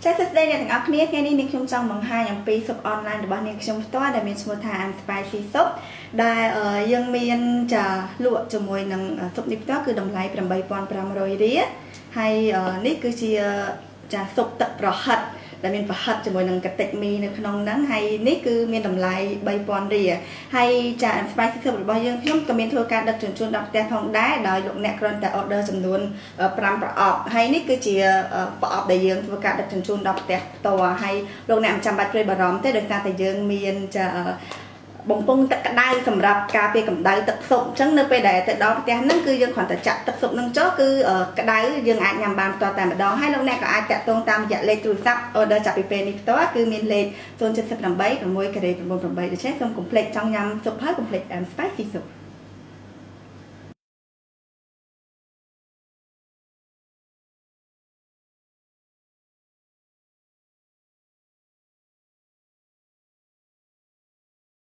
ចាសសួស្តីអ្នកទាំងអស់គ្នា។ថ្ងៃនេះនាងខ្ញុំចង់បង្ហាញអំពីស៊ុបអនឡាញរបស់នាងខ្ញុំផ្ទាល់ដែលមានឈ្មោះថា I'm Spicy Soup ដែលយើងមានចាលក់ជាមួយនឹងស៊ុបនេះផ្ទាល់គឺតម្លៃ8500រៀលហើយនេះគឺជាចាស៊ុបទឹកប្រហិតដែលមានប្រហិតជាមួយនឹងកាតិចមីនៅក្នុងហ្នឹងហើយនេះគឺមានតម្លៃ3000រៀលហើយចា I'm Spicy Soup របស់យើងខ្ញុំក៏មានធ្វើការដឹកជញ្ជូនដល់ផ្ទះផងដែរដោយលោកអ្នកគ្រាន់តែ order ចំនួន5ប្រអប់ហើយនេះគឺជាប្រអប់ដែលយើងធ្វើការដឹកជញ្ជូនដល់ផ្ទះផ្ទាល់ហើយលោកអ្នកមិនចាំបាច់ព្រួយបារម្ភទេដោយសារតែយើងមានចាបំពង់ទឹកក្តៅសម្រាប់ការពារកម្ដៅទឹកស៊ុបអញ្ចឹងនៅពេលដែលទៅដល់ផ្ទះហ្នឹងគឺយើងគ្រាន់តែចាក់ទឹកស៊ុបហ្នឹងចុះគឺក្តៅយើងអាចញ៉ាំបានផ្ទាល់តែម្ដងហើយលោកអ្នកក៏អាចតាក់ទងតាមរយៈលេខទូរស័ព្ទ order ចាប់ពីពេលនេះផ្ទាល់គឺមានលេខ078 6ការ៉េ98ដូច្នេះសូមកុំភ្លេចចង់ញ៉ាំស៊ុបហើយកុំភ្លេច I'm Spicy Soup។